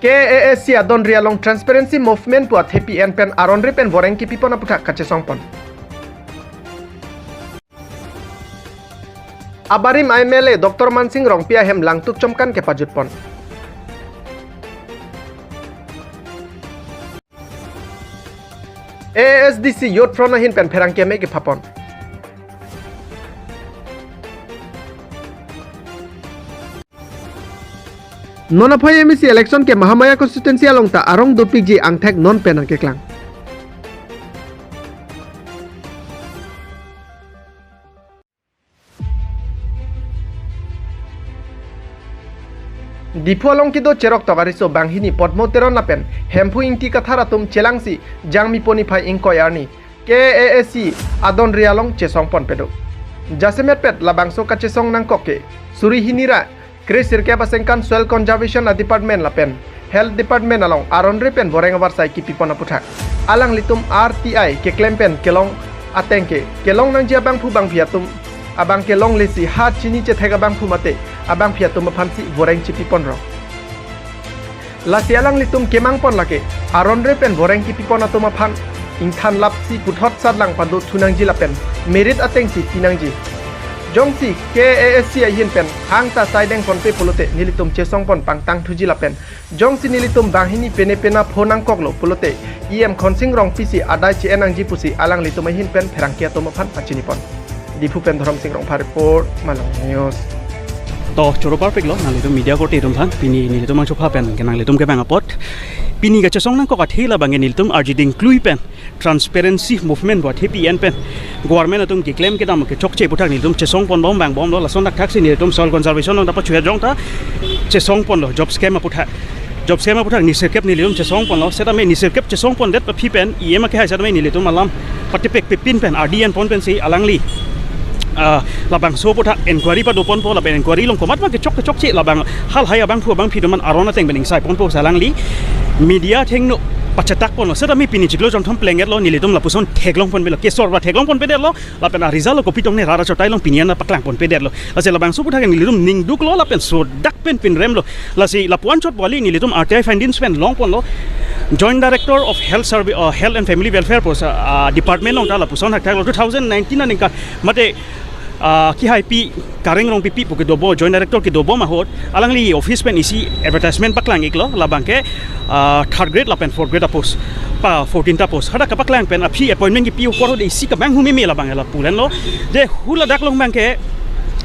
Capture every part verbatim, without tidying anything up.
K A A C adonri along Transparency Movement pu athepi en pen aronri pen voreng kipipon aputhak kachesongpon. Abarim M L A Doctor Mansing Rongpi ahem langtuk chomkan kepajutpon. A S D C Youth Front ahin pen pherangke me kepapon. Non aphai M A C election ke Mahamaya constituency along ta arong dopikji angthek non pen nangkeklang. Diphu along kedo cherok tok ariso banghini Podmo Teron lapen Hemphu Ingti Kathar atum chelangsi Jangmi poni phai ingkoi arni K A A C adonri along chesongpon pedo. Jasemet pet labangso kachesong nangkok ke suri hini ra kre sirkep asengkan Soil Conservation a Department lapen Health Department along aronri pen voreng avarsai kipipon aputhak alanglitum R T I keklem pen kelong ateng ke kelong nangji abangphu bangphi atum abang kelonglesi ha chini chethek abangphu mate abangphi atum aphansi voreng chipipon rong. Lasi alanglitum kemangpon lake aronri pen voreng kipipon atum aphan ingthan lapsi puthot sat lang pado thunangji lapen merit atengsi pinangji. Jongsi K A A C ahin pen hang ta saideng ponpe pulote nelitum chesongpon pangtang thuji lapen jongsi nelitum banghini pene pena pho nangkoklo pulote E M Khonsing Rongpi si adai che-en nangji pusi alanglitum ahin pen pherangke atum aphan pachinipon. Diphu pen Dhorom Sing Rongphar report, Malong News. To choro parpik lo, nanglitum media korte atum aphan, pini nelitum angchopha pen, ke nanglitum kevang apot. Pini kachesong nangkok athe labang ke nelitum arjiding klui pen, Transparency Movement pu athepi en pen, government atum keklem kedam kechokche aputhak nelitum chesongpon bom vangbomlo, lason thakthak si nelitum soil conservation along ta pachuya jong ta chesongponlo, job scam aputhak. Job scam aputhak ni sirkep nelitum chesongponlo, setame ni sirkep chesongpondet aphi pen, E M akehai setame nelitum alam patepek pepin pen, R D N pon pensi alangli, ah, labangso aputhak inquiry padoponpo, lapen inquiry along komat ma kechok kechokche labang halahai abangphu abangphi atum aphan aron ateng pen ingsaiponpo si alangli media athengno pachetakponlo, setame pini chiklo jonthom plenggetlo, nelitum lapuson theklongponpelo, kesor ba theklongponpedetlo, lapen a result lo kopi tong ne rat achotai along pini an paklangponpedetlo. Lasi labangso aputhak nelitum ningduklo lapen sodak pen pinremlo. Lasi lapu-an chot pu kali nelitum R T I findings pen longponlo. Joint Director of Health Service, uh, Health and Family Welfare pu, uh, Department along ta lapuson thakthaklo two thousand nineteen aningkan mate, uh, kehaipi Kareng Rongpipi pu kedo bom, Joint Director kedo bom ahut alangli office pen isi advertisement paklang-iklo, labang ke, ah, third grade lapen fourth grade apost, pa fourteen ta post. Hadak kapaklang pen aphi appointment kepi apor ahut isi kemanghu meme labang ke lapu henlo. Je hu ladak along abang ke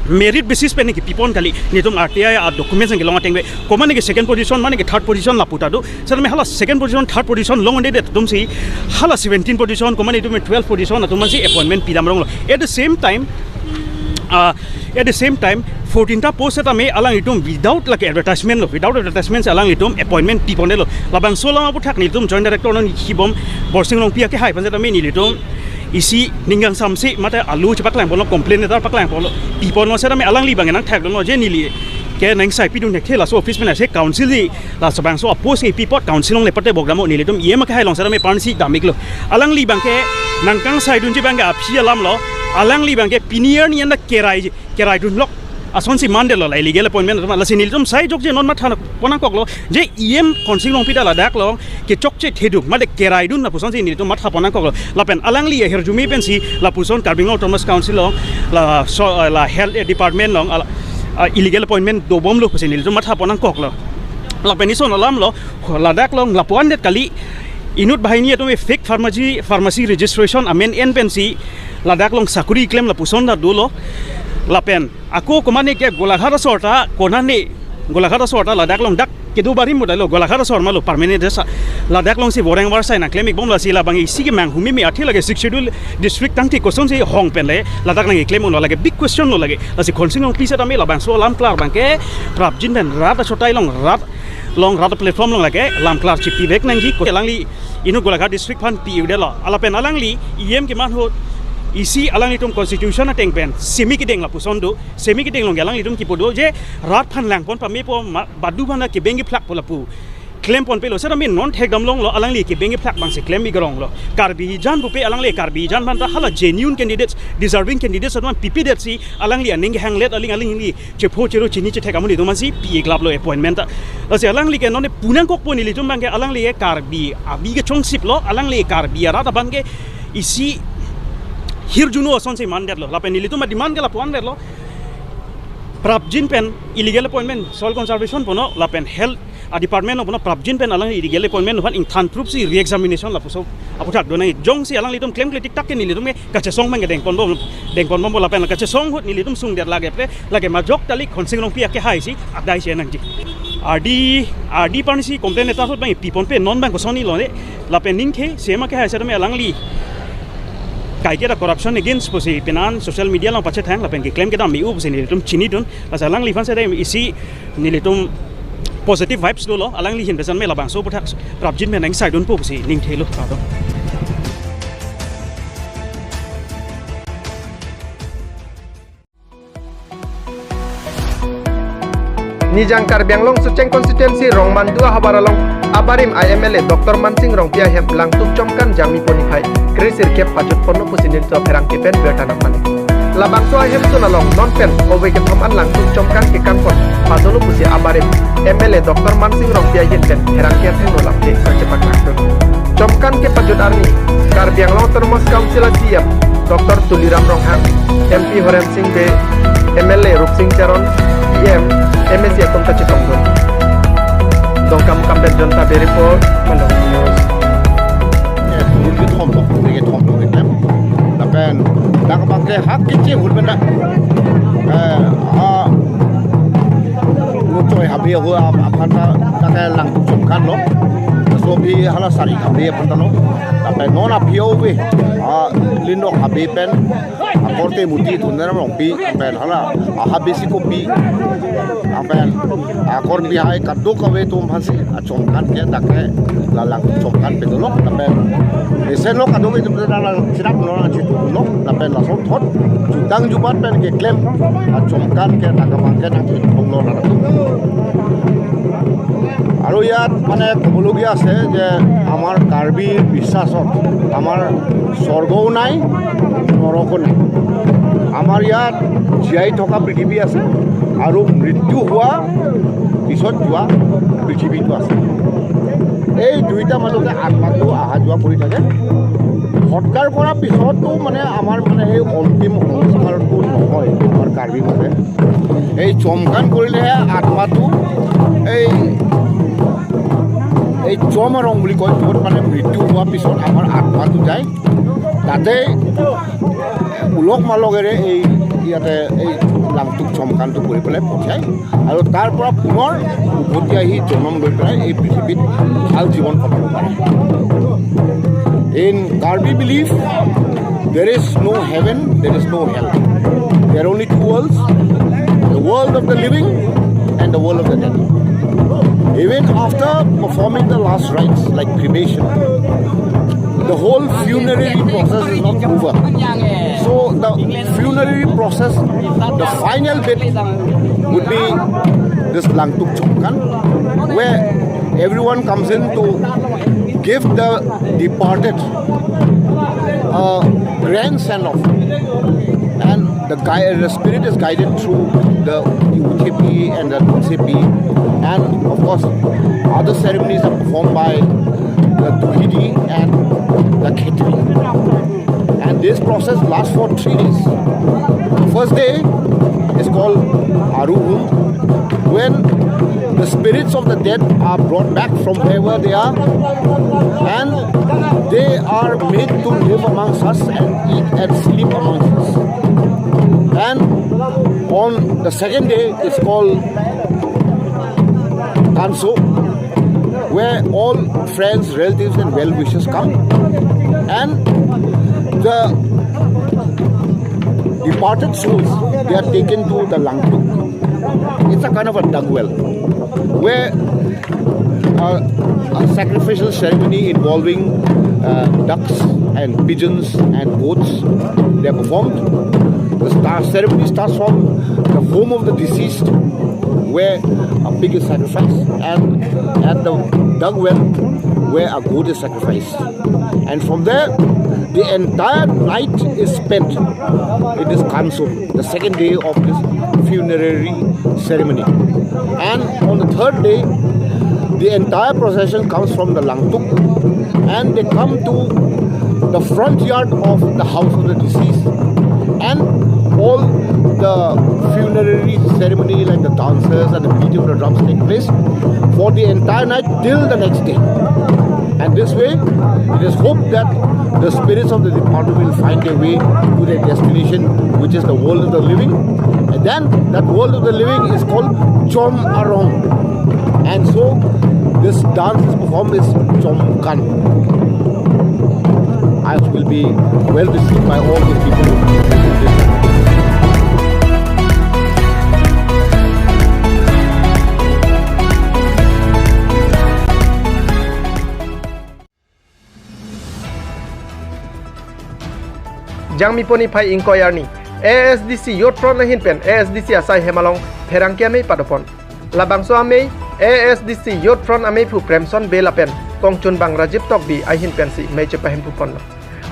merit basis pen kepipon kali, nelitum R T I a documents nangkelong ateng pen. Komat ne ke second position, mane ke third position lapu ta do. Setame hala second position, third position longledet atumsi hala seventeen position, komat ne itum twelve position atum aphansi appointment pidam ronglo. At the same time, ah, at the same time, fourteen ta post setame alanglitum without lake advertisement lo, without advertisement si alanglitum appointment piponlo. Labangso alam aputhak nelitum Joint Director non hibom Borsing Rongpi akehai aphan setame nelitum isi ning kangsamse mate alu chepaklangponlo, complaint letter paklangponlo, piponlo, setame alangli abang nangthakdunlo je neli ke nangsaipidun thekthe, laso office pen ase council si laso bangso apost kepi apot council along le pate bok dam-o, nelitum E M akehai along setame aphansi dam-iklo. Alangli abang ke nangkangsaidunji abang ke aphi alamlo. Alangli abang ke pini arni anda kerai, keraidunlok asonsi mandetlo, la illegal appointment atum. Lasi nelitum sai jokje non matha ponnangkoklo je E M Khonsing Rongpi ta ladak along kechokche thedung mate keraidun lapusonsi nelitum matha ponnangkoklo. Lapen alangli ahirjume pensi lapuson Karbi Anglong Autonomous Council along, la so, la health department along, ala, ah, illegal appointment dobomlo pusi nelitum matha ponnangkoklo. Lapen ison alamlo, ladak along lapu-andet kali inut banghini atum fake pharmacy, pharmacy registration amen en pensi ladak along sakuri klem lapuson ta dolo. Lapen ako komat ne ke Golaghat asor ta, konane Golaghat asor ta ladak along dak kedo barim modelo, Golaghat asor malo permanent desa. Ladak alongsi voreng avarsai nangklem-ikbomlo, lasi labang isi kemanghu meme athe lake Sixth Schedule district tangte kosonsi hong pen le ladak nangkeklem unlo, lake big question lo lake. Lasi Khonsing Rongpi setame labangso alam klar abang ke prapjin pen rat achotai along, rat along, rat platform along lake lam klar chipivek nangji, ko alangli inut Golaghat district aphan pi-udetlo. Lapen alangli E M keman ahut isi alanglitum constitution ateng pen semi kedeng lapuson do, semi kedeng along alanglitum kipu do je rat aphan langpon pamepo ma, badu aphan kebeng kephlakpo lapu klem ponpelo, seta min non thekdam longlo, alangli kebeng kephlak abangsi klem igronglo. Karbi jan pupe alangli Karbi jan aphanta hala genuine candidates, deserving candidates atum pipedet si alangli aning kehanglet, aling alingli chepho chero chini chethek amonit atum si pi iklaplo appointment ta. Lasi alangli ke non punangkokpo, nelitum abangke alangli ke Karbi abi kechongsiplo, alangli Karbi arat abangke isi hirjuno asonsi mandetlo. Lapen nelitum ademand ke lapu-andetlo. Prapjin pen illegal appointment, soil conservation puno, lapen health a department puno, prapjin pen alangli illegal appointment aphan ingthan proof si re-examination lapuson aputhak donai. Jongsi alanglitum klemkle tiktak ke nelitum ke kachesong abangke dengponbom, dengponbomlo, lapen kachesong ahut nelitum sungdet lake ple, lake majok tali Khonsing Rongpi akehai si adai si nangji. Ardi, ardi parnisi complain letter ahut abang piponpe, non abang kosonilo ne. Lapen ningthe sema kehai seta me alangli kaiketa corruption against pusi penan social media along pachethang lapen keklem kedam me-u pusi nelitum chinidun. Lasi alangliphan seta isi nelitum positive vibes dolo, alangli ahin pesan me labangso aputhak prapjin pen nangsaidunpo pusi ningthelo, kardom. Nijang Karbi Anglong Socheng constituency Rongmandu ahavar along abarim a M L A Doctor Mansing Rongpi ahem Langtuk Chomkan Jami Poniphai kre-sirkep pajutponlo pusi nelitum pherangke pen birta nangmane. Labangso ahemtun along non pen kove kethom an Langtuk Chomkan kekanpon pajutlo pusi abarim M L A Doctor Mansing Rongpi ahin pen pherangke athengno lamthe kachepaklang. Chomkan kepajut arni Karbi Anglong Autonomous Council a C E M Doctor Tuliram Ronghang, M P Horen Sing Bey, M L A Rupsing Teron, P M, M A C atum ta chetongdun. Dongkamukam pen Jonta Bey report, Mandong News. Eh, turun kethom lo, turun kethom lo, gitu. Lapen dak abangke hak kichi hul pen dak. Eh, ah, lo choi habe ho ap-, aphan ta, ta ke Langtuk Chomkan lo. So bi hala sari habe aphan ta lo. Lapen non aphi o bi, ah, Lindok habe pen, ah, korte muti Tuliram Rongpi pen hala, ah, habe si kopi. Lapen, ah, korte hai kadokave atum aphansi, ah, Chomkan ke dak ke la Langtuk Chomkan pen dolo. Lapen mesen lo kadokave atum la la chirak lo la chitun lo. Lapen laso thot jutang jubat pen keklem, ah, Chomkan ke dak abangke nangchitun lo la. Aru iyat mane kobologiya ase je amar Karbi biswasot amar sorgo nai, noroko nai. Amar iyat jiyai thoka prithibi ase, aru mrityu hoa pisot jua prithibitu ase. Ei duita majote atmatu aha jua kori thake. Sotkar kora pisotu mane amar mane ei ontim sotskartu nohoi amar Karbi mane. Ei Chomkan korile atmatu, ei, ei Chom Arong buli koi, jot mane mrityu hoa pisot amar atmatu jai. Tate ulok malok ere ei, iyate ei Langtuk Chomkantu kori pelai pothai. Aru tar pora punor uphoti ahi jonom loi pelai ei prithibit bhal jibon kotabo pare. In Karbi belief, there is no heaven, there is no hell. There are only two worlds, the world of the living and the world of the dead. Even after performing the last rites like cremation, the whole funerary process is not over. So the funerary process, the final bit would be this Langtuk Chomkan, where everyone comes in to give the departed a grand send off. And the, gui- the spirit is guided through the Uthipi and the Tunsipi. And of course, other ceremonies are performed by the Duhidi and the Khetri. And this process lasts for three days. The first day is called Aruhum, when the spirits of the dead are brought back from wherever they are, and they are made to live amongst us and eat and sleep amongst us. And on the second day, it's called Kanso, where all friends, relatives, and well wishers come. And the departed souls, they are taken to the Langtuk. It's a kind of a dung well, where uh, a sacrificial ceremony involving uh, ducks and pigeons and goats, they are performed. The star ceremony starts from the home of the deceased, where a pig is sacrificed, and at the dug well where a goat is sacrificed. And from there, the entire night is spent in this Kanso, the second day of this funerary ceremony. And on the third day, the entire procession comes from the Langtuk and they come to the front yard of the house of the deceased, and all the funerary ceremony, like the dancers and the beating of the drums, take place for the entire night till the next day. And this way, it is hoped that the spirits of the departed will find their way to their destination, which is the world of the living. And then that world of the living is called Chom Arong. And so this dance is performed is Chomkan. I will be well received by all those people. Jangmi poni phai ingkoi arni, A S D C Youth Front ahin pen A S D C asai hem along pherangke amei padopon. Labangso amei, A S D C Youth Front ameiphu Premson Bey lapen kongchunbang Rajiv Tokbi ahin pensi mei chepahem pupon.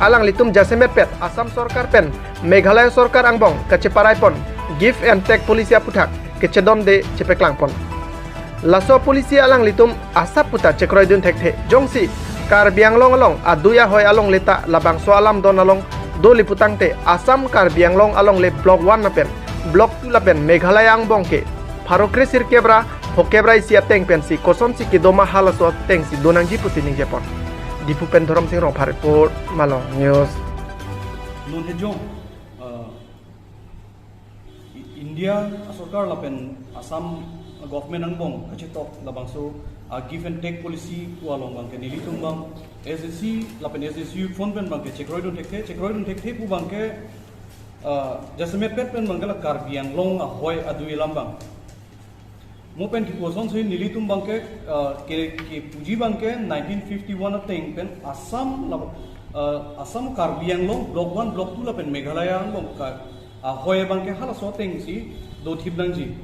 Alanglitum jasemet pet Assam sorkar pen Meghalaya sorkar angbong kacheparaipon give and take policy aputhak kechedonde chepeklangpon. Laso policy alanglitum asap puta chekroidun thekthe, jongsi Karbi Anglong along adui ahoi alongle ta labangso alam don along doli putangte Assam Karbi Anglong alongle Block one lapen Block two lapen Meghalaya angbong ke pharo kre sirkep ra phokep ra isi ateng pensi kosonsi kedo ma halaso atengsi donangji pusi ningjepon. Diphu pen Dhorom Sing Rongphar report, Malong News. Non hejong, uh, I-, India sorkar lapen Assam government angbong kachetok labangso, uh, give and take policy pu along abangke nelitum abang S D C lapen S D C Youth Front pen abangke chekroidun thekthe, chekroidun thekthe pu abangke, uh, jasemet pet pen abangke la Karbi Anglong ahoi adui alam abang. Mo pen kipu asonsi nelitum abangke, uh, ke, kepuji abangke nineteen fifty-one ateng pen Assam la, uh, Assam Karbi Anglong Block one, Block two lapen Meghalaya angbong ka, uh, ahoi abangke halaso atengsi dothip nangji.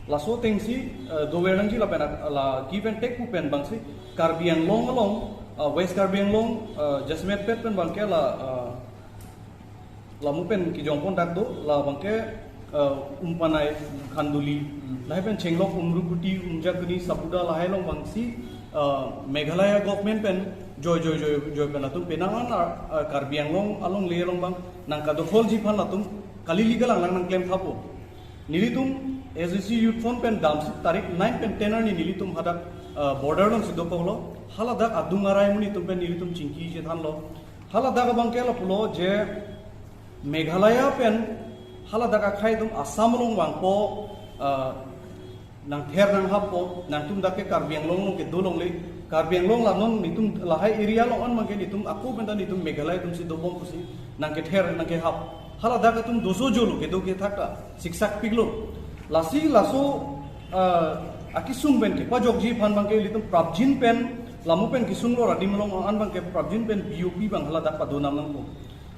Laso atengsi, uh, dover nangji lapen, uh, la give and take pu pen abangsi Karbi Anglong along, uh, West Karbi Anglong, uh, jasemet pet pen abangke la, uh, la mo pen kijongpon dak do, la abangke, uh, Umpanai, Khanduli, lahai pen Chenglok, Umrukuti, Umjakuni, Sabuda lahai along abangsi, uh, Meghalaya government pen joi, joi, joi, joi pen latum penang an, uh, Karbi Anglong alongle along abang nangkadokholji aphan latum kali-kali galang lang nangklem thapo. Nelitum S D C Youth Front pen damsi tarik nine pen ten arni nelitum hadak, uh, border alongsi dokoklo, haladak adung arai amonit atum pen nelitum chingki chethanlo. Haladak abangke lapulo je Meghalaya pen haladak akhei atum Assam along vangpo, ah, nangther nanghappo, nangtum dak ke Karbi Anglong along kedo longle, Karbi Anglong la non nelitum lahai area along an abangke nelitum ako pen ta nelitum Meghalaya atumsi dobom pusi nangkether nangkehap. Haladak atum doso jolo kedo kethak ta siksak piklo. Lasi laso, ah, akesung pen kepajokji aphan abangke nelitum prapjin pen, la mo pen kesunglo, radim along an abangke prapjin pen B O P abang haladak padonam nangpo.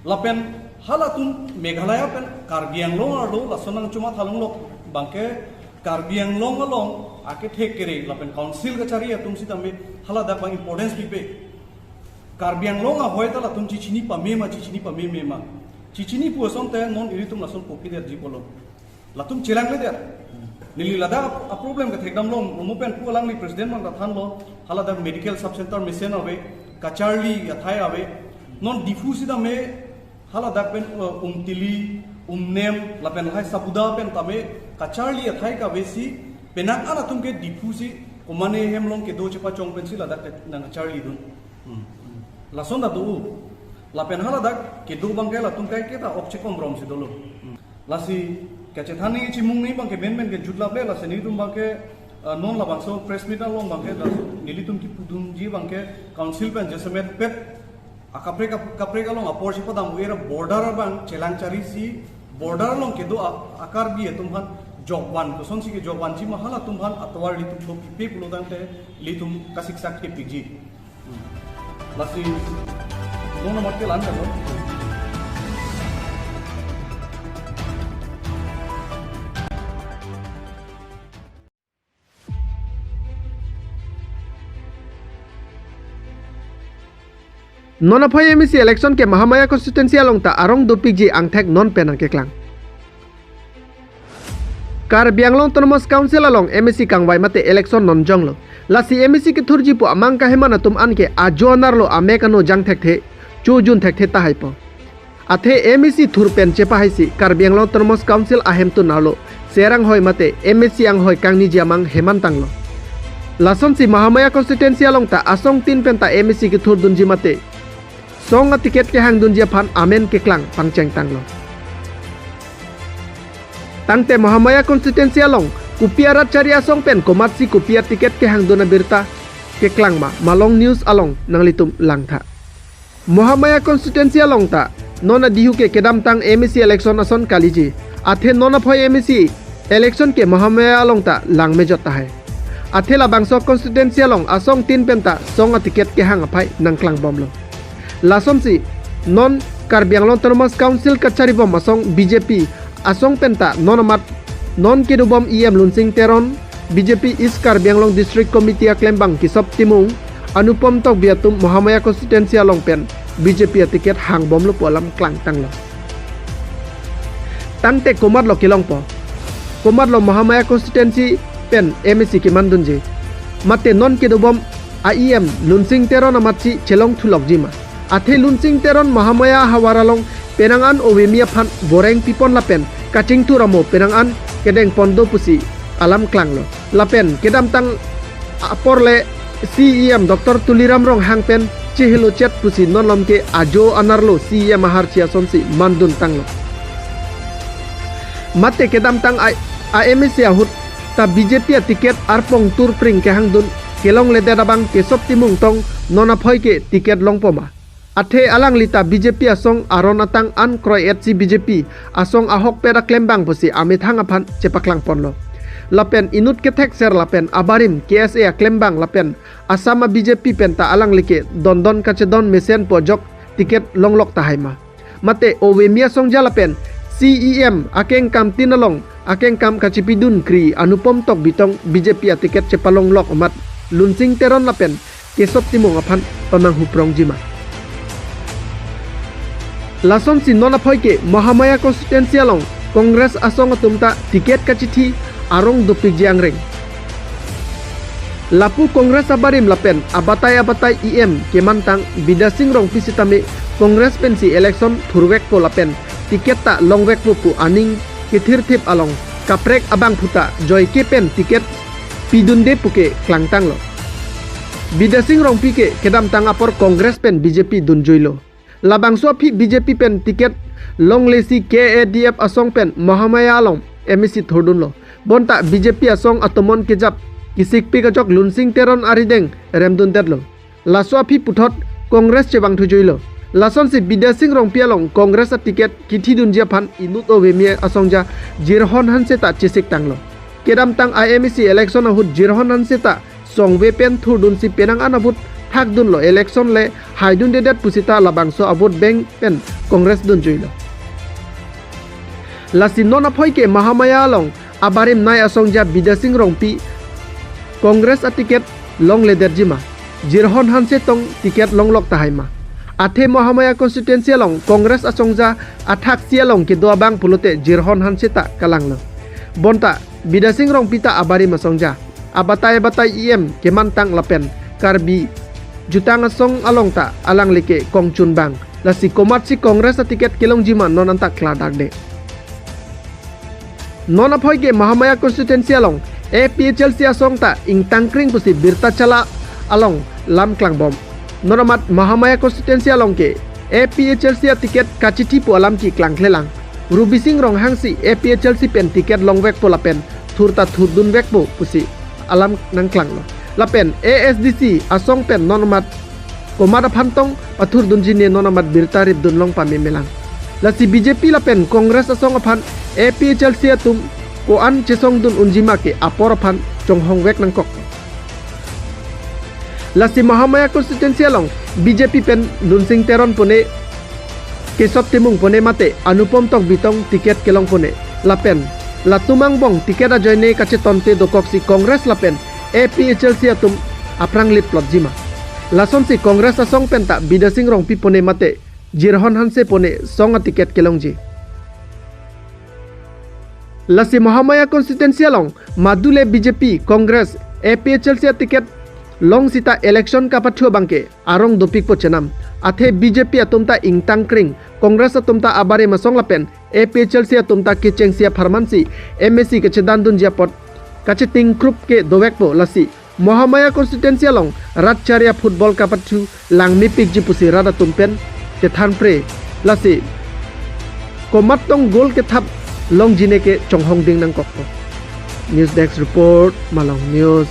Lapen halatum Meghalaya pen Karbi Anglong arlo lason nangchoma thalonglo abangke Karbi Anglong along akethek kere lapen council kachari atum sitame haladak abang importance pipe. Karbi Anglong ahoi ta latum chichini pamema, chichini pamemema. Chichini pu asonte non ilitum lason kopi derji pulo. Latum chelangledet. Neli ladak a problem kethekdamlong, mo pen pu alangli president abang ta thanlo, haladak medical sub center mesen ave, kacharli athai ave. Non Diphu sitame haladak pen, uh, Umtili, Umnem, lapen lahai Sabuda pen tame kacharli athai kavesi, penang an atum ke Diphu si, komane hem along kedo chepachong pensi ladak ke nangcharlidun. Hmm. Lason ta do. Lapen haladak kedo abangke latum kaiketa ok chekom romsi dolo. Hmm. Lasi kachethan nangji chimung nangji abangke menmen ke jutlaple, lasi nelitum abangke, eh, non labangso press meet along abangke, laso nelitum kipudunji abangke council pen jasemet pet akaprek ap-, kaprek along apor chepadam era border abang chelangcharisi, border along kedo a-, a-Karbi atum aphan jokvan, kosonsi kejokvanji ma halatum aphan atovar ilitum thok ipe pulotangte ilitum kasiksak kepikji. Lasi, dong nomor ke lan kan, no? Non aphoi M A C election ke Mahamaya constituency along ta arong dopikji angthek non pen nangkeklang. Karbi Anglong Autonomous Council along M A C kangvai mate election non jonglo. Lasi M A C kethurji pu amang kaheman atum an ke ajo anerlo amek ano jang thekthe, chojun thekthe tahai po. Athe M A C thur pen chepahaisi Karbi Anglong Autonomous Council ahemtun arlo Sir anghoi mate M A C anghoi kangniji amang heman tanglo. Lasonsi Mahamaya constituency along ta asong tin pen ta M A C kethurdunji mate song aticket kehangdunji aphan amen keklang pangcheng tanglo. Tangte Mahamaya constituency along kopi arat chari asong pen komatsi kopi aticket kehangdun abirta keklang ma, Malong News along nanglitum langtha. Mahamaya constituency along ta non adihu ke kedamtang M A C election ason kaliji. Athe non aphoi M A C election ke Mahamaya along ta langmejot tahai. Athe labangso constituency along asong tin pen ta song aticket kehang aphai nangklangbomlo. Lasonsi non Karbi Anglong Autonomous Council kacharibom asong B J P asong pen ta non amat non kedobom E M Lunsing Teron, B J P East Karbi Anglong District Committee aklembang Kisop Timung, Anupom Tokbi atum Mahamaya constituency along pen B J P aticket hangbomlo pu alam klangtanglo. Tangte komatlo kelongpo? Komatlo Mahamaya constituency pen M A C kemandunji? Mate non kedobom a E M Lunsing Teron amatsi chelongthulokji ma? Athe Lunsing Teron Mahamaya ahavar along penang an ovemi aphan boreng pipon lapen kachingthur amo penang an kedengpon do pusi alam klanglo. Lapen kedamtang apor le C E M Doctor Tuliram Ronghang pen chehelochet pusi non lom ke ajo anerlo C E M aharchi asonsi mandun tanglo. Mate kedamtang a, a M A C ahut ta B J P aticket arpong turpring kehangdun kelongledet abang Kisop Timung tong non aphoi ke ticket longpo ma? Athe alangli ta B J P asong aron atang an kroi-etsi B J P asong ahokpet aklembang pusi amethang aphan chepaklangponlo. Lapen inut kethekser lapen abarim K S A aklembang lapen Assam a B J P pen ta alangli ke dondon kachedon mesen pu ajok ticket longlok tahai ma? Mate ovemi asongja lapen C E M akengkam tin along akengkam kachipidun kri Anupom Tokbi tong B J P aticket chepalonglok amat Lunsing Teron lapen Kisop Timung aphan pamanghuprongji ma? Lasonsi non aphoi ke Mahamaya constituency along Congress asong atum ta ticket kachithi arong dopikji angreng. Lapu Congress abarim lapen abatai abatai E M kemantang Bidya Sing Rongpi sitame Congress pensi election thurvekpo lapen ticket ta longvekpo pu aning kethirthip along kaprek abangphu ta joike pen ticket pidunde puke klangtanglo. Bidya Sing Rongpi ke kedamtang apor Congress pen B J P dunjuilo. Labangso aphi B J P pen ticket longlesi K A D F asong pen Mahamaya along M A C thurdunlo. Bonta B J P asong atomon kejap kisikpik ajok Lunsing Teron arideng remdundetlo. Laso aphi puthot Congress chevangthujuilo. Lasonsi Bidya Sing Rongpi along Congress aticket kithidunji aphan inut ovemi asongja Jirhon Hanse ta chesiktanglo. Kedamtang a M A C election ahut Jirhon Hanse ta songve pen thurdunsi penang an avote thakdunlo, election le haidundedet pusita labangso avote bank pen Congress dunjuilo. Lasi non aphoi ke Mahamaya along abarim nei asongja Bidya Sing Rongpi Congress aticket longledetji ma? Jirhon Hanse tong ticket longlok tahai ma? Athe Mahamaya constituency along Congress asongja athaksi along kedo abang pulote Jirhon Hanse ta kalanglo. Bonta Bidya Sing Rongpi ta abarim asongja, abatai abatai E M kemantang lapen Karbi jutang asong along ta alangli ke kongchunbang. Lasi komatsi Congress aticket kelongji ma non anta klardakde. Non aphoi ke Mahamaya constituency along A P H L C asong ta ingtangkring pusi birta chala along lam klangbom. Non amat Mahamaya constituency along ke A P H L C aticket kachithi pu alam keklangklelang. Rubi Sing Ronghang si A P H L C pen ticket longvekpo lapen thur ta thurdunvekpo pusi alam nangklanglo. Lapen A S D C asong pen non amat komat aphan tong pathurdunji ne non amat birta ripdunlong pamemelang. Lasi B J P lapen Congress asong aphan A P H L C atum ko-an chesongdun unji ma ke apor aphan chonghongvek nangkok. Lasi Mahamaya constituency along B J P pen Lunsing Teron pune, Kisop Timung pune mate Anupom Tokbi tong ticket kelong pune. Lapen latum angbong ticket ajoine kachetonte dokoksi Congress lapen A P H L C atum aphrang lip plotji ma? Lasonsi Congress asong penta Bidya Sing Rongpi pone mate Jirhon Hanse pone song aticket kelongji. Lasi Mahamaya constituency along madule B J P, Congress, A P H L C aticket long sita election kapathu abangke arong dopikpo chenam. Athe B J P atum ta ingtang kring, Congress atum ta abarim asong lapen A P H L C atum ta kechengsi apharmansi M A C kachedandunji apot kacheting krup ke dovekpo. Lasi Mahamaya constituency along rat chari a-football kapathu langmepikji pusi rat atum pen kethan pre. Lasi komat tong goal kethap longji ne ke chonghongding nangkokpo. News Desk Report, Malong News.